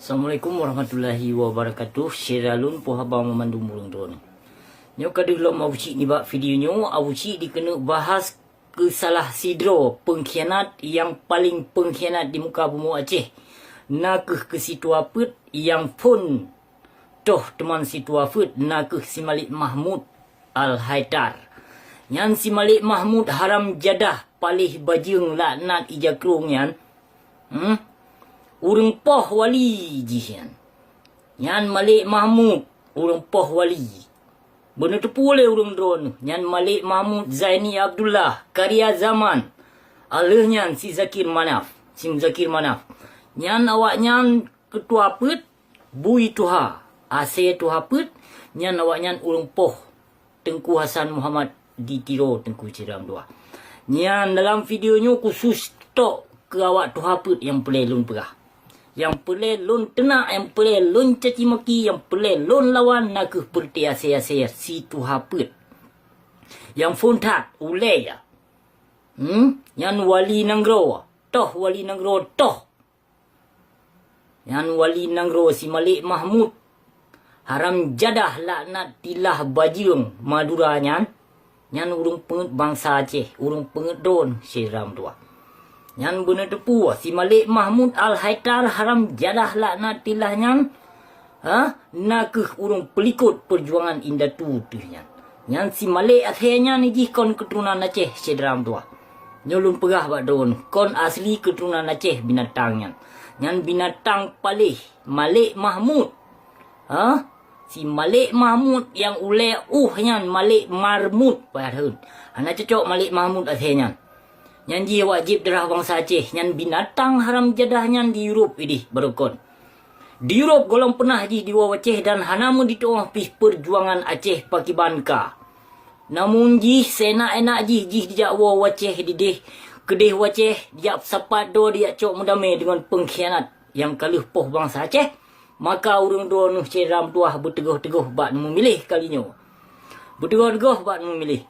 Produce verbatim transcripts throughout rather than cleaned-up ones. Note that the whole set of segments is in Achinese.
Assalamualaikum warahmatullahi wabarakatuh. Syedara lôn, peue haba meumandum ureuëng droeneuh. Nyoe ka deuh lom Abusyik nibak video nyoe, Abusyik dikeuneuk bahas keu salah sidroe peungkhianat nyang paleng peungkhianat di muka bumoe Aceh. Na kheueh keu si tuha peuet nyang phon toh teuma si tuha peuet, na kheueh si Malik Mahmud Al-Haitar. Nyan si Malik Mahmud haram jadah paléh bajeueng laknat ija krueng nyan, Hmm? Ureuëng poh wali jih nyan. Nyan Malik Mahmud, ureuëng poh wali. Beuneuteupeu lé ureuëng droeneuh, nyan Malik Mahmud Zaini Abdullah, karya zaman. Aleuh nyan si Zakir Manaf, si Muzakir Manaf. Nyan awaknyan keu tuha peuet, bui tuha, asée tuha peuet, nyan awaknyan ureuëng poh Teungku Hasan Muhammad di Tiro, Teungku, syedara meutuwah. Nyan dalam video nyoe khusus tok keu awak tuha peuet nyang peureulée lôn peugah. Nyang peureulée lôn teunak, nyang peureulée lôn caci maki, nyang peureulée lôn lawan na kheueh peureuté asée-asée si tuha peuet. Nyang phon that, ulée ya. Hmm? Nyan wali nanggroe, toh wali nanggroe, toh. Nyan wali nanggroe si Malik Mahmud. Haram jadah laknat tilah bajeueng Madura nyan. Nyan ureuëng peungeuet bansa Aceh, ureuëng peungeuet droeneuh syedara meutuwah. Nyan beuneuteupeu si Malik Mahmud Al-Haitar haram jadah laknat tilah nyan. Ha? Na kheueh ureuëng peulikot peujuangan indatu teuh nyan. Nyan si Malik asée nyan jih kon keuturonan Aceh syedara meutuwah. Nyoe lôn peugah bak droeneuh, kon asli keuturonan Aceh binatang nyan. Nyan binatang paléh, Malik Mahmud. Ha? Si Malik Mahmud nyang ulée uh nyan Malik Marmut, padahai hana cocok Malik Mahmud asée nyan. Nyan jih wajéb darah bansa Aceh, nyan binatang haram jadah nyan di Europe idih barokon. Di Europe gohlom peunah jih diwoe u Aceh dan hana meudituoh pih peujuangan Aceh pakiban ka. Namun jih seunak-enak jih, jih dijak woe u Aceh dideh, keudeh u Aceh dijak sapat droe dijak cok meudamé deungon peungkhianat nyang ka lheueh poh bansa Aceh. Maka ureuëng droeneuh syedara meutuwah beuteugöh-teugöh bak neumumiléh kali nyoe. Beuteugöh-teugöh bak neumumiléh.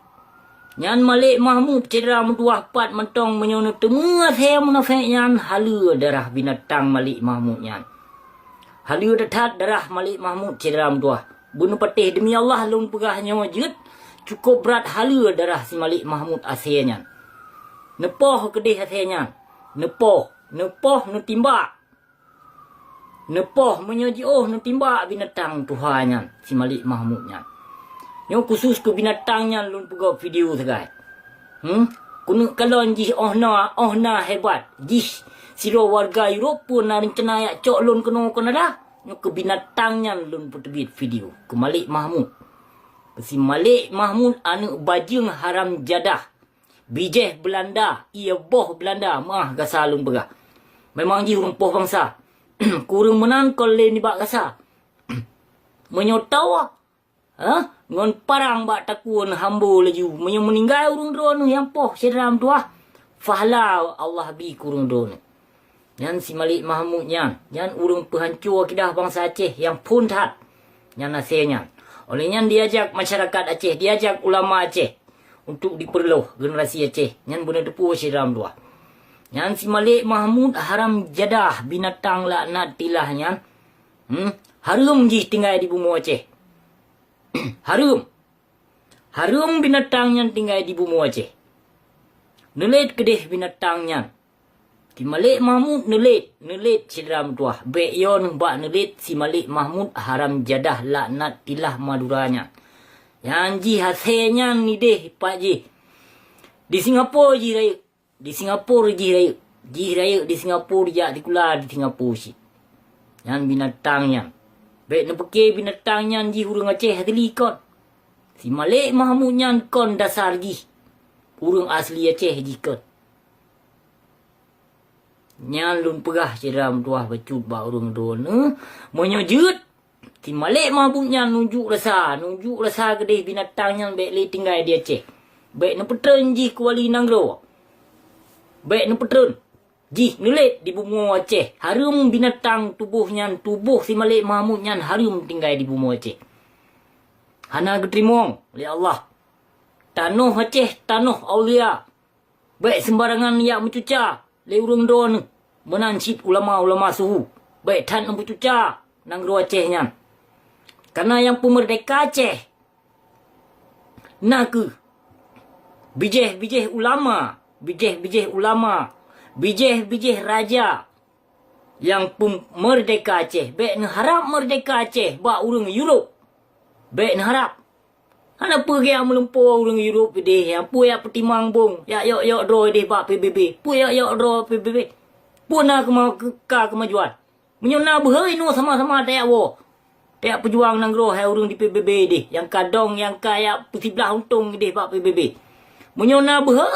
Nyan Malik Mahmud syedara meutuwah pat mantong meunyoe neuteumé asée munafék nyan haleue darah binatang Malik Mahmud nyan. Haleue that-that darah Malik Mahmud syedara meutuwah. Beuneupatéh deumi Allah lôn peugah nyoe jeuet, cukôp brat haleue darah si Malik Mahmud asée nyan. Neupoh keudeh asée nyan. Neupoh, neupoh neutimbak. Neupoh meunyoe jiôh neutimbak binatang tuha nyan, si Malik Mahmud nyan. Nyoe khusus keu binatang nyan lôn peugöt video sagai. Hmm? Keuneuk kalon jih 'oh na, 'oh na hebat. Jih sidroe warga Europe pun na reuncana jak cok lôn keunoe Kanada. Nyoe keu binatang nyan lôn peuteubiet video. Keu Malik Mahmud. Keu si Malik Mahmud aneuëk bajeueng haram jadah. Bijéh Beulanda, ié boh Beulanda, meuah gasa lôn peugah. Memang jih ureuëng poh bansa. Keu ureuëng meunan kon lé nibak gasa. Meunyoe tawa, ha? Ngon parang bak takue neuhambo laju. Meunyoe meuninggai ureuëng droeneuh nyang poh syedara meutuwah, fahla Allah bi keu ureuëng droeneuh. Nyan si Malik Mahmud nyan, nyan ureuëng peuhanco akidah bansa Aceh nyang phon that. Nyan asée nyan. Oleh nyan diajak masyarakat Aceh, diajak ulama Aceh untuk dipeureuloh generasi Aceh. Nyan beuneuteupeu syedara meutuwah. Nyan si Malik Mahmud haram jadah binatang laknat tilah nyan. Hmm? Hareuem jih tinggai di bumoe Aceh. Hareuem. Hareuem binatang nyan tinggai di bumoe Aceh. Neulet keudeh binatang nyan. Si Malik Mahmud neulet, neulet syedara meutuwah. Bék yo neuh bak neulet si Malik Mahmud haram jadah laknat tilah Madura nyan. Nyan jih asée nyan nideh pat jih. Di Singapura jih rayeuk. Di Singapura jih rayeuk. Jih rayeuk di Singapura, jak sikula di Singapura cit. Nyan binatang nyan. Bék neupiké binatang nyan jih ureuëng Aceh asli kon. Si Malik Mahmud nyan kon dasar jih ureuëng asli Aceh jih kon. Nyan lôn peugah syedara meutuwah bacut bak ureuëng droeneuh. Meunyoe jeuet, si Malik Mahmud nyan nunjuk rasa, nunjuk rasa keudeh binatang nyan bék lé tinggai di Aceh. Bék neupeutreun jih keu wali nanggroe. Bék neupeutreun jih neulet di bumoe Aceh. Hareuem binatang tuboh nyan, tuboh si Malik Mahmud nyan hareuem tinggai di bumoe Aceh. Hana geuteurimong lé Allah. Tanoh Aceh, tanoh aulia. Bék seumbarangan jak meucuca lé ureuëng droeneuh, meunan cit ulama-ulama suhu. Bèk that neubeucuca nanggroe Aceh nyan. Karena nyang peumeurdeka Aceh na kheueh bijéh-bijéh ulama, bijéh-bijéh ulama, bijéh-bijéh raja nyang peumeurdeka Aceh. Bèk neuharab meurdeka Aceh bak ureueng Europe. Bèk neuharab. Hana peue geujak meulumpoe ureueng Europe idéh, nyang peue jak peutimang bông, jak yok-yok droe idéh bak P B B. Peue yok-yok droe P B B? Peue na keuma-, ka keumajuan? Meunyoe na beuhe, inoe sama-sama tajak woe. Tajak peujuang nanggroe hai ureueng di P B B idéh, nyang ka dong, nyang ka jak peusiblah untông idéh bak P B B. Meunyoe na beuhe,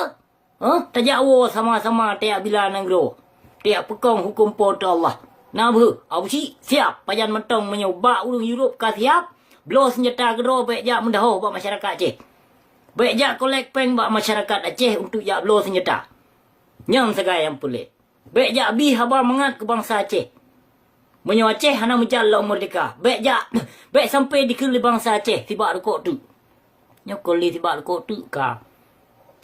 Huh? Tajak woe sama-sama tajak bila nanggroe. Tajak peukong huköm Po teu Allah. Na beuhe, Abusyik siap pajan mantong meunyoe bak ureueng Europe ka siap, bloe seunjata keudroe bèk jak meudahoh bak masyarakat Aceh. Bèk jak kolek péng bak masyarakat Aceh untuk jak bloe seunjata. Nyan sagai nyang peureulèe. Bèk jak bi haba mangat keu bansa Aceh. Meunyoe Aceh hana meujan lom meurdeka, bèk jak, bèk sampoe dikheun lé bansa Aceh sibak rukok teuk. Nyoe kon lé sibak rukok teuk ka.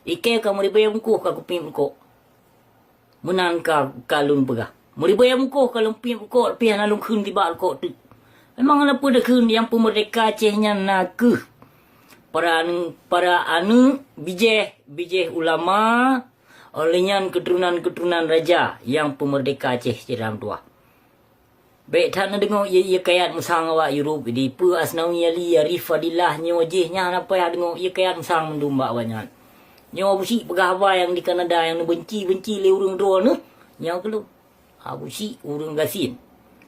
Ikèe ka meuribèe bungkôh ka kupiep rukok. Meunan ka, ka lôn peugah. Meuribèe bungkôh ka lôn piep rukok, pih hana lôn kheun sibak rukok teuk. Memang hana peue takheun, nyang peumeurdeka Aceh nyan na kheueh para aneuk, para aneuk bijéh, bijéh ulama, óh lheueh nyan keuturonan-keuturonan raja nyang peumeurdeka Aceh siram tuah. Bèk that neudeungoe ie-ie kayat musang awak Europe di peue Asnawi Ali, Arif Fadillah nyoe jih nyan hana payah deungoe ie kayat musang mandum bak awaknyan. Nyoe Abusyik peugah haba nyang di Kanada nyang neubenci-benci lé ureueng droeneuh, nyoe keuh lôn. Abusyik ureueng gasien,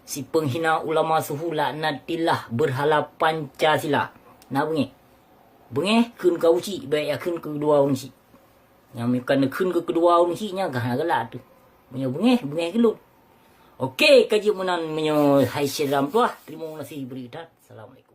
si peunghina ulama suhu laknatillah beurhala Pancasila. Na beungéh? Beungéh kheun keu Abusyik, bèk jak kheun keu keudua ureueng syiek. Nyang meunyoe ka neukheun keu keudua ureueng syiek nyan ka hana galak teuh. Meunyoe beungéh, beungéh keu lôn. Oke, ka jeuet meunan meunyoe hai syedara meutuah. Terima kasih beri that. Assalamualaikum.